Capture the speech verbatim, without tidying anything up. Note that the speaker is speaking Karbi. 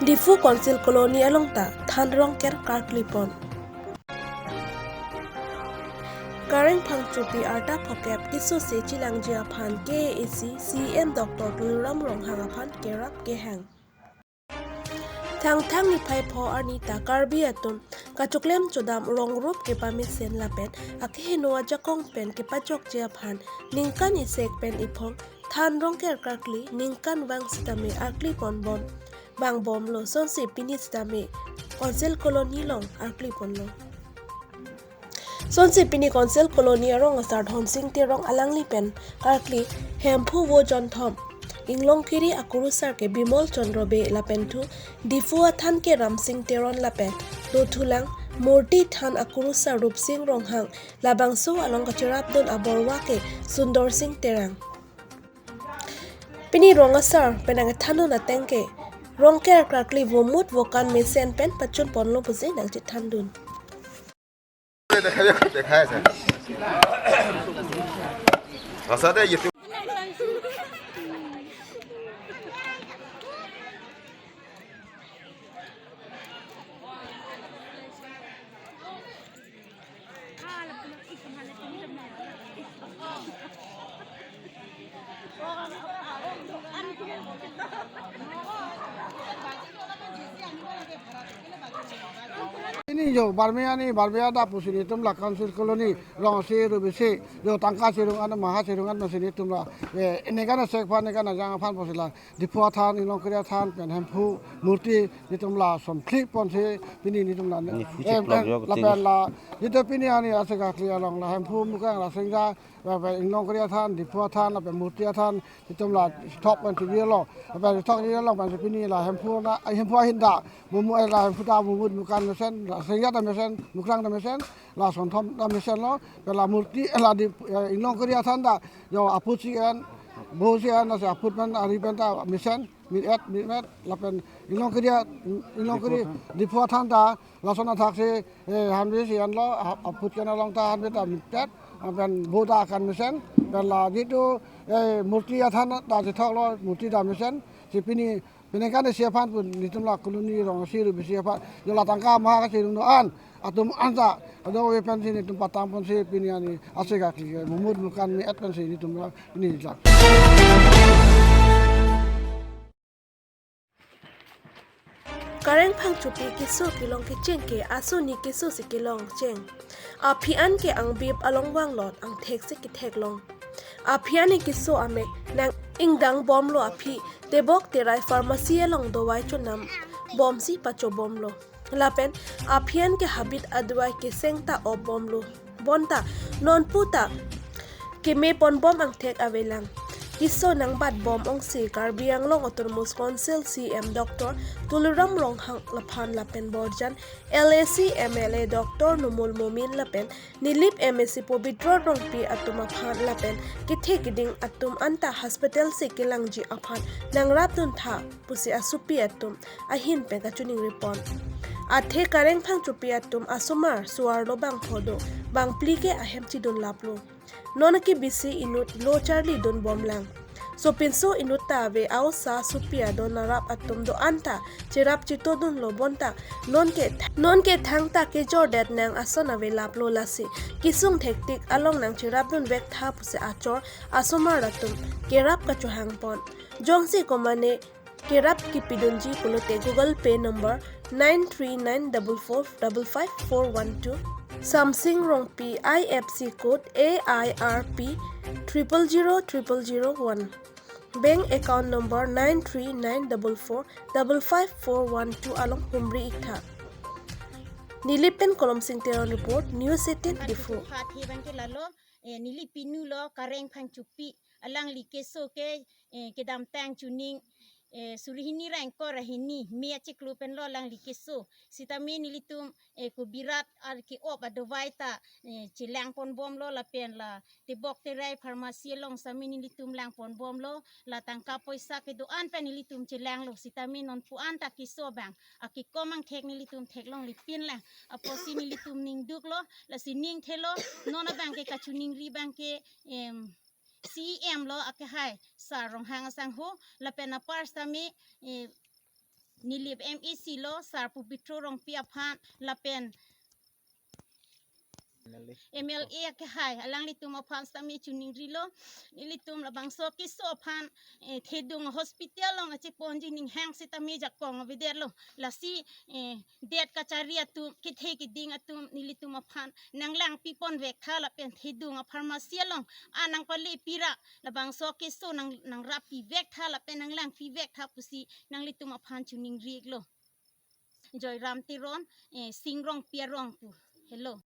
Diphu Council Colony along ta than rongker karkli pon. Kareng Phangchopi arta phokep kesose chelangji aphan K A A C C E M Doctor Tuliram Ronghang aphan kerap kehang. Thangthang niphai pho arni ta Karbi atum kachoklem chodam rongrup kepamesen lapen akeheno ajakong pen kepajokji aphan ningkan isek pen iphong than rongker karkli ningkan vang sitame arkli pon bom bang bomlo, sonsi pini sitame Council Colony along arkli ponlo. Sonsi pini Council Colony arong asar Dhonsing Terong alangli pen karkli Hemphu vo jonthom, Inglongkiri akurusar ke Bimol Chandra Bey lapen thu Diphu athan ke Ramsing Teron lapen dothulang murti than akurusar Rupsing Ronghang, labangso along kacherapdun aborwa ke Sundor Sing Terang. Pini rong asar pen nangthandun ateng ke rongker karkli vomut vokan mesen pen pachun ponlo pusi nangchethandun. দেখা দেখা আছে। আচ্ছা দে YouTube. Ini jo, barme ani, barbe ada pusi nelitum la Council Colony, rong isi, rubi isi, jo tangka sirung an, maha sirung an, masi nelitum la, eh, ini kan sek aphan, ini kan ajang aphan pusi la, Diphu athan, Inglongkiri athan, pen Hemphu murti, nelitum la somkli ponsi, pini nelitum la, Niphu eh, cheplok pen, jo, la betul. Pen la, nelitum pini ani ase kakli along la, Hemphu Mukrang la Singja, lapen Inglongkiri athan, Diphu athan, lapen murti athan, nelitum la thok pen chibirlo, lapen thok chibirlo pen pini la Hemphu na, Hemphu ahin ta, mumu, eh, la Hemphu ta mumut mukan mesen, la Singja ta mesen, Mukrang ta mesen, la Sonthom ta mesen lo, pen la murti, eh, la di, eh, Inglongkiri athan ta, jo aput si en, bo si en, la si aput pen, ari pen ta mesen, mit et, mit met, lapen Inglongkiri, Inglongkiri, Diphu athan ta, lason athak si, eh, hanve si en lo, a-, aput ke along ta hanve ta mit et, lapen bo ta akan mesen, pen la jitu, eh, murti athan ta chethok lo, murti ta mesen, si pini, pini kan si aphan pun, nelitum la colony rong isi rubi isi aphan, jo la tangka maha kasirung do-an, atum anta, ado we pensi nelitum patang ponsi pini ani, ase kakli, mumut mukan mit et pensi nelitum la, pini la. Kareng Phangchopi keso kelong kecheng ke asoni keso si kelong cheng. Aphi an ke angbip along vanglot angthek si kethek long. Aphi an ke keso amek nang ingdang bomlo aphi tebok terai pharmacy along dovai chonam bomsi pacho bomlo. Lapen aphi an ke habit adovai keseng ta op bomlo. Bonta non puta keme pon bom angthek avelang. Keso nangbat bom ongsi Karbi Anglong Autonomous Council C E M Doctor Tuliram Ronghang laphan lapen Borjan L A C M L A Doctor Numal Momin lapen Nilip M A C Pobitro Rongpi atum aphan lapen kethe keding atum anta hospital si kelangji aphan nangrapdun tha pusi asopi atum ahin pen kachiningri pon. Athe Kareng Phangchopi atum asomar suar lo bang pho do, bang phli ke ahem chidun laplo. Non ke bisi inut lo charli dun bomlang. Sopinso inut ta ave, aosa asopi adon arap atum do-an ta cherap chitodunlo bonta. Non ke, non ke thangta kejordet nang ason ave laplo, lasi kesung thektik along nangcherapdun vek tha pusi achor asomar atum kerap kachohang pon. Jongsi komane kerap kepidunji pulote Google Pay number nine three nine double four double five four one two, Samsing Rongpi, I F S C code A I R P triple zero triple zero one, bank account number nine three nine double four double five four one two along humri iktha. Nilip pen Kolomsing Teron report, News eighteen Diphu. Phat he bang ke lalo, eh, neli pinu lo Kareng Phangchopi, alangli keso ke, eh, kedamtang chuning, eh, suri hini ra ingkoi ra hini, me achiklo pen lo alangli keso. Sitame nelitum, eh, kobirat ar ke-op adovai ta, eh, chelang pon bomlo lapen la tebok terai pharmacy along sitame nelitum lang pon bomlo, la tangka poisa kedo-an pen nelitum chelanglo, sitame non pu-an ta keso bang akekom angthek nelitum theklongle pinlang. Apotsi nelitum ningduklo, lasi ning thelo, non abang ke kachiningri bang ke, em, C E M lo akehai Sar Ronghang asangho, lapen apar sitame, eh, Nilip M A C lo, Sar Pobitro Rongpi aphan lapen M L A. M L A akehai alanglitum aphan sitame choningrilo. Nelitum labangso keso aphan, eh, thedung hospital along acheponji ninghang sitame jakong avedetlo. Lasi, eh, det kachari atum, kethe keding atum nelitum aphan nanglangpiponvek tha lapen thedung a-pharmacy along a nangpale pira labangso keso nang, nangrappi vek tha lapen nanglangpi vek tha pusi nanglitum aphan choningri-iklo. Joyram Teron, eh, Sing Rongpi arong pu. Hello.